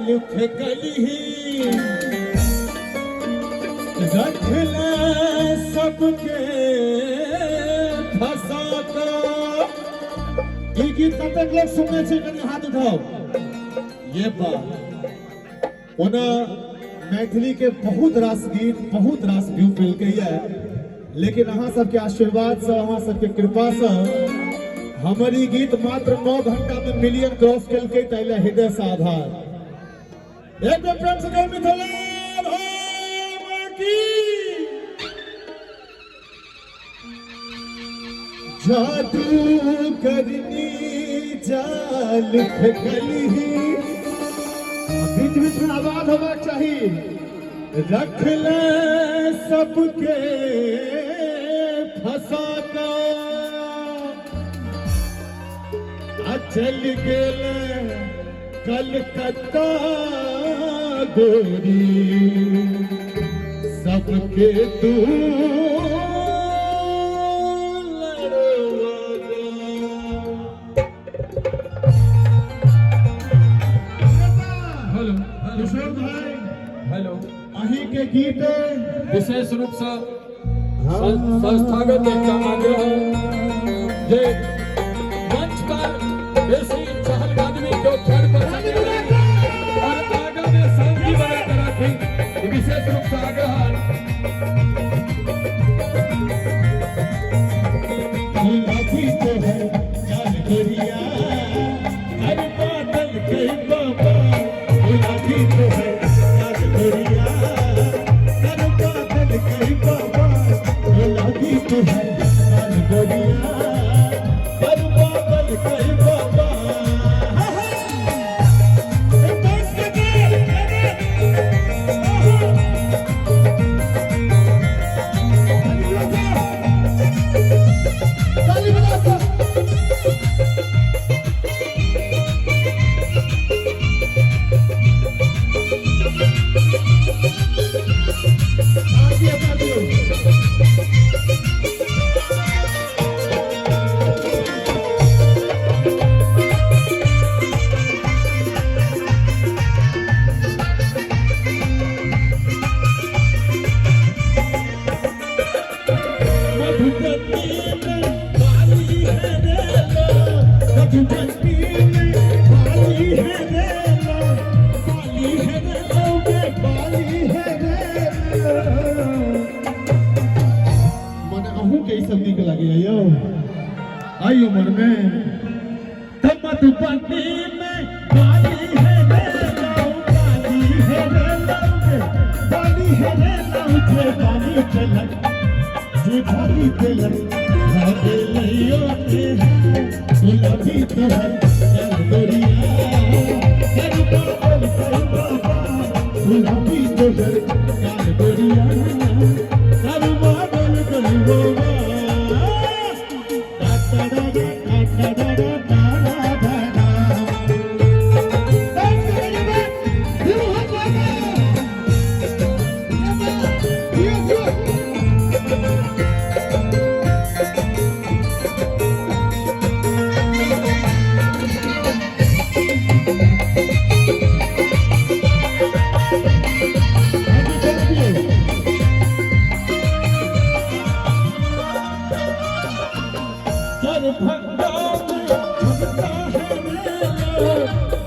जाल फेकलही रखले सबके फंसा कऽ। ई गीत कतेक लोक सुनने छै, कनि हाथ उठाओ। ये बात ओना मैथिली के बहुत रास गीत बहुत रास व्यू पेलकै ये, लेकिन अहाँ सबके आशीर्वाद से, अहाँ सबके कृपा से हमर ई गीत मात्र 9 घंटा में मिलियन क्रॉस केलकै, ताहि लए हृदय से आभार। एक बेर प्रेम से कहो मिथिला धाम की। जादू करनी जाल फेकली, बीच बीच में आवाज होबाक चाही। रख ले सबके फंसा कऽ आ चल गेल कलकत्ता गोरी, सबके तू हेलो। किशोर भाई। हेलो। अहीं के गीत विशेष रूप से संस्थागत एकटा आग्रह जे मंच पर बेसी चहलकदमी के खड़ पर और आगा में शांति बना के राखी, ई विशेष रूप से आग्रह। गुलाबी तो है जान गोरिया, हर बादल के बाबा। गुलाबी तो है जान गोरिया, हर बादल के बाबा। गुलाबी तो है जान गोरिया, हर बादल के बाबा। ताली बजाओ। आगे बढ़ो। मधुबनी में बाली है रे लो, मधुबनी में बाली है रे लो, बाली है रे लो बे बाली है रे लो। मने अहूँ के ई सब नीक लागैया यौ आई उम्र में। त मधुबनी में बाली है रे लो, बाली है रे लो बे बाली है रे लो। जे बाली चलक, जे भारी दिलक भागे लइयो के गुलाबी तोहर चल गोरिया, कर बाबल कर बाबा। गुलाबी तोहर चल गोरिया, कर बाबल कर बाबा। टा टा टा टा टा टा टा टा टा। दरभंगा में झुमका है रे लो,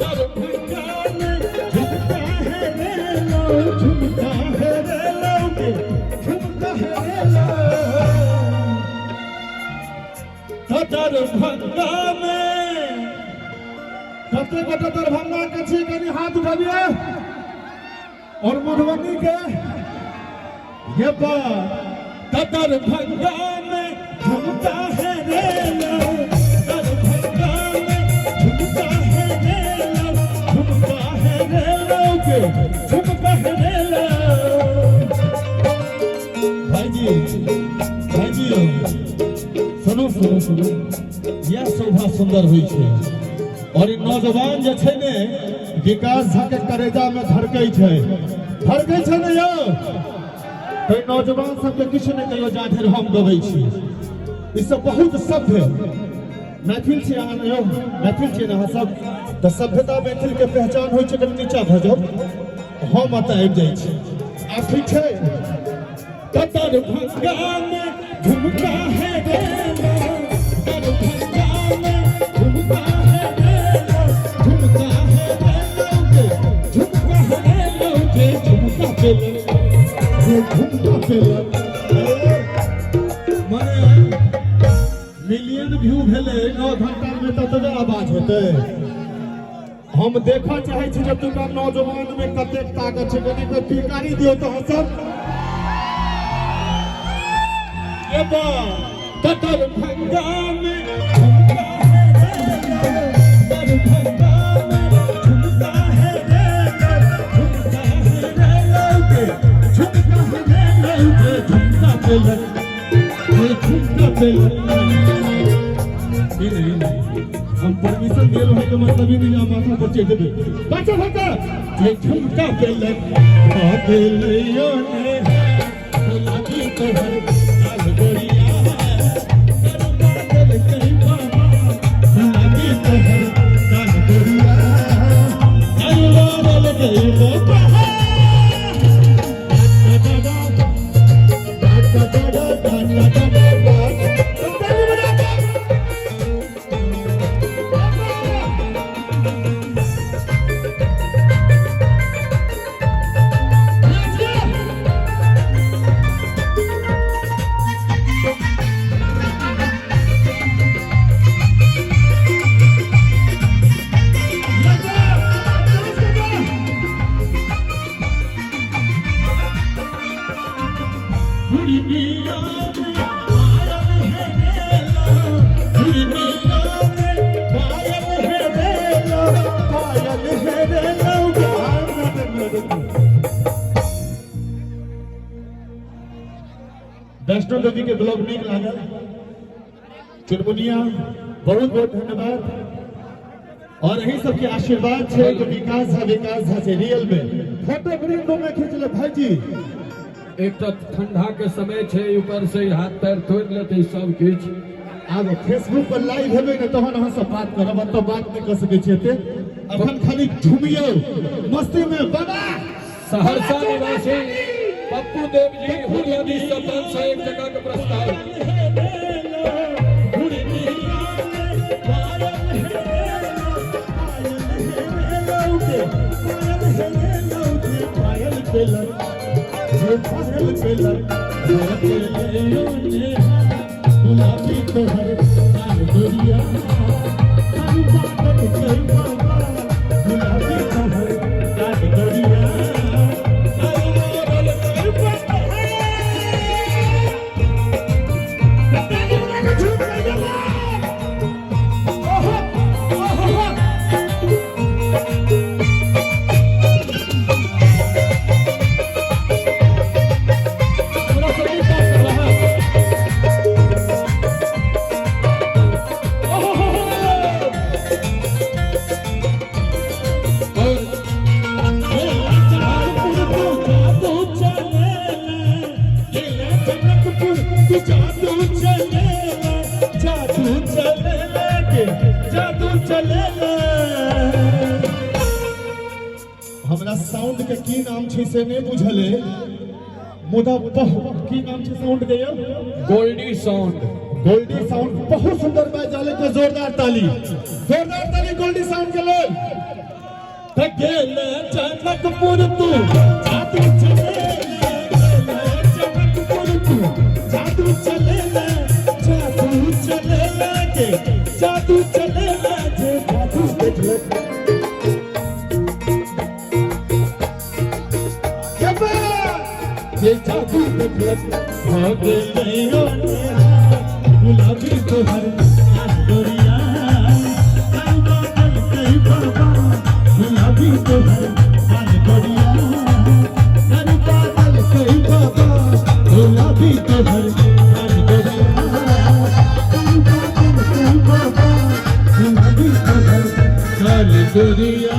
दरभंगा में झुमका है रे लो, झुमका है रे लो के झुमका है रे लो। तो दरभंगा में कते गोटे दरभंगा के छी, कनि हाथ उठाबिए, और मधुबनी के। ये बात तो दरभंगा में झुमका है रे लो, दरभंगा में झुमका है रे लो, झुमका है रे लो के झुमका है रे लो। भाईजी, भाईजी, सुनू सुनू सुनू, यह शोभा सुंदर होइ छै और ई नौजवान जे छै ने विकास झा के करेजा में धड़कै छै, धड़कै छै ने यौ। तो ई नौजवान सबके किछु नहि कहियो, जा धरि हम गबै छी। ई सब बहुत सभ्य मैथिल छी अहाँ यौ, मैथिल छी ने अहाँ सब, तऽ सभ्यता मैथिल के पहचान होइ छै। कनि नीचा भऽ जाउ, हम एतऽ आबि जाइ छी। आब ठीक छै। दरभंगा में झुमका है रे, दरभंगा में झुमका है रे, झुमका है रे, झुमका है रे, झुमका पे झुमका पे। मने मिलियन व्यू भेलै 9 घंटा में, ततबे आवाज हेतै। हम देखऽ चाहै छी जे एतुका नौजवान में कतेक ताकत छै। कनि के पिकारी दियौ तऽ सब। दरभंगा में झुमका है रे, दरभंगा में झुमका है रे, झुमका है रे, झुमका है रे, झुमका पे झुमका पे। ई नहीं, नहीं, हम परमिशन दिए रहे के मतलब ही नहीं माथा पर चढ़ देबे। बच्चा भक्का ये झुमका पे लग दिलियो ने गुलाबी तोहर लाल गोरिया, करवा दिल कहीं बाबा, गुलाबी तोहर लाल गोरिया, करवा दिल कहीं बाबा। दा दा दा दा दा दा दा दा। वैष्णो देवी के ब्लॉग नीक लागल? चुनमुनिया, बहुत बहुत धन्यवाद। और यही सबके आशीर्वाद छै कि विकास झा, विकास झा छै रियल में। फोटो ग्रीन रूम में खींच ले भाईजी। एक तऽ ठंडा के समय छै, ऊपर से हाथ पैर तोड़ि लेतै सब किछु। आब फेसबुक पर लाइव हेबै ने, तहन अहाँ सब बात करब। एतऽ बात नहि कऽ सकै छी एते। अखन खाली झुमियौ मस्ती में बाबा। सहरसा निवासी पप्पू देव जी हुनका दिस से 501 टका के पुरस्कार। गुलाबी तोहर लाल गोरिया, गुलाबी तोहर लाल गोरिया। हमरा सब ई बात रहा। और जादू चले, जादू चले के जादू चले। हमरा साउंड के की नाम छै से नहि बुझल है, मुदा बहुत, की नाम छै साउंड के यौ? गोल्डी साउंड। गोल्डी साउंड, बहुत सुंदर बाज जाले के जोरदार ताली, जोरदार ताली गोल्डी साउंड के लेल। गेल जनकपुर तू जादू चले, जनकपुर तू जादू चले, जादू चले के जादू चले, जे जादू देखले, जे जादू देखले हो गेलै गुलाबी तोहर गोरिया, गुलाबी तोहर गोरिया, गुलाबी तोहर गोरिया, गुलाबी तोहर गोरिया।